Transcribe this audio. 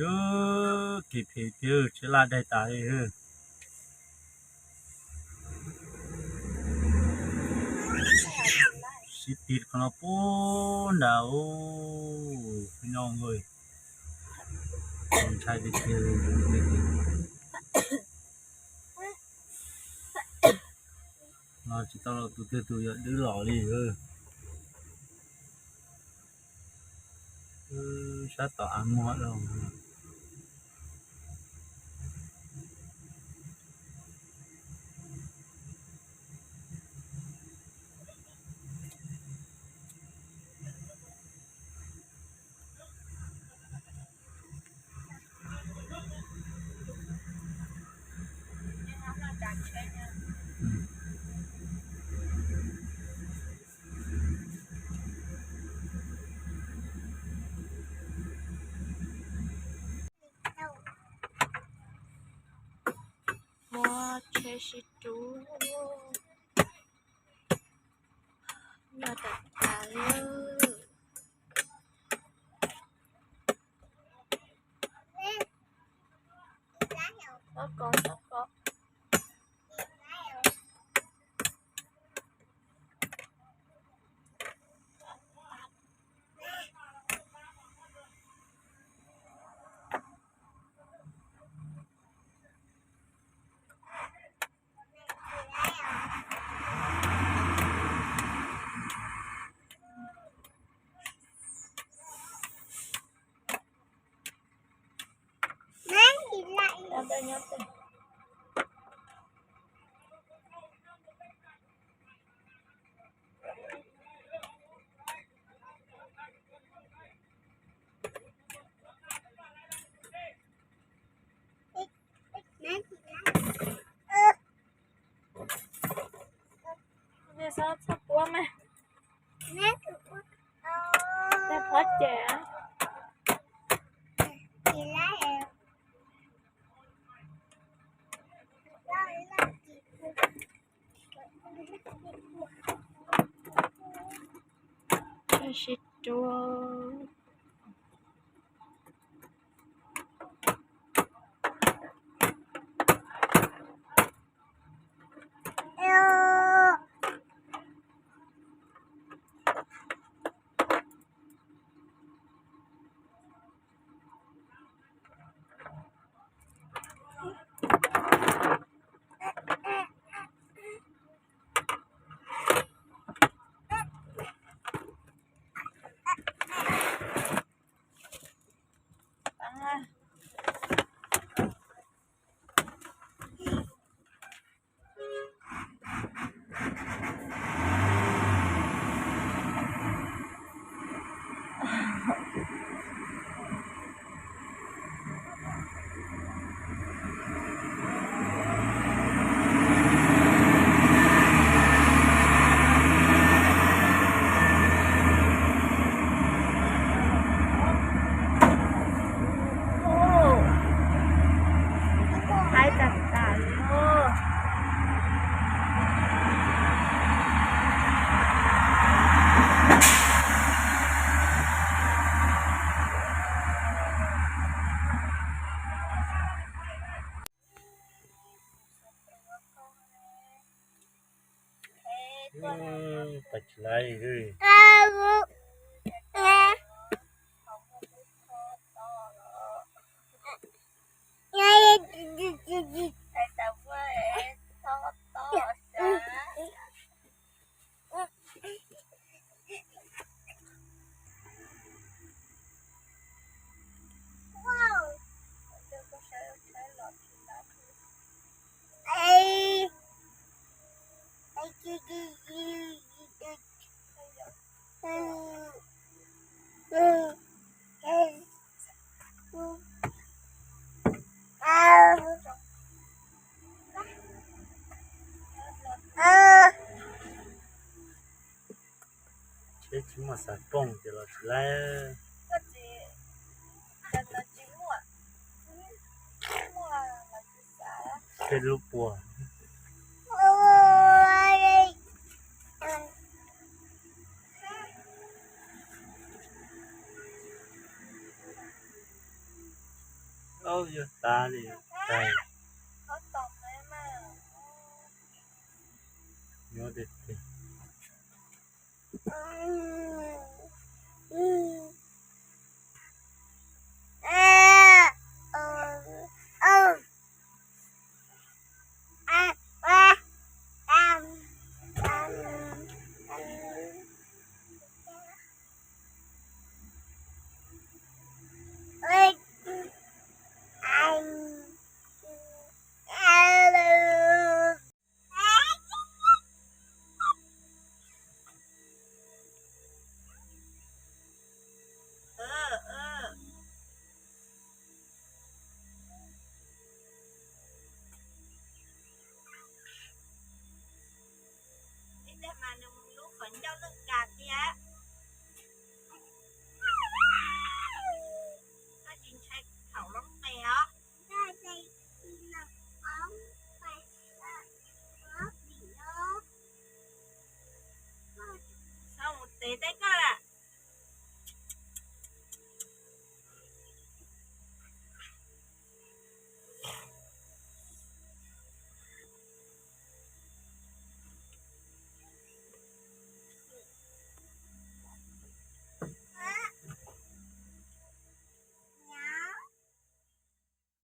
Yog kis phem tiag, tsis laj daig tas li. Sib tig qhov no puag nram ub, peb nyob nqis, ntshai tiag tiag li. No tsis tau los tus twg tus yog dwb los li. Sab tom av muag los. Muab tsheb sib rub, nyob tas tas li. Txhob kov, txhob kov. Txhob puab mas. Tag phob ces. Sib rub. Haib tag tas li. Pais tsis laib. Tsheb tsis muaj xav pooj ces los tsis laib. Tsheb lub puas. Aub, yuav tas li, tas. Yuav tiag tiag. Ib teg mas nws mus lub qhov ncauj lwj kas tiag.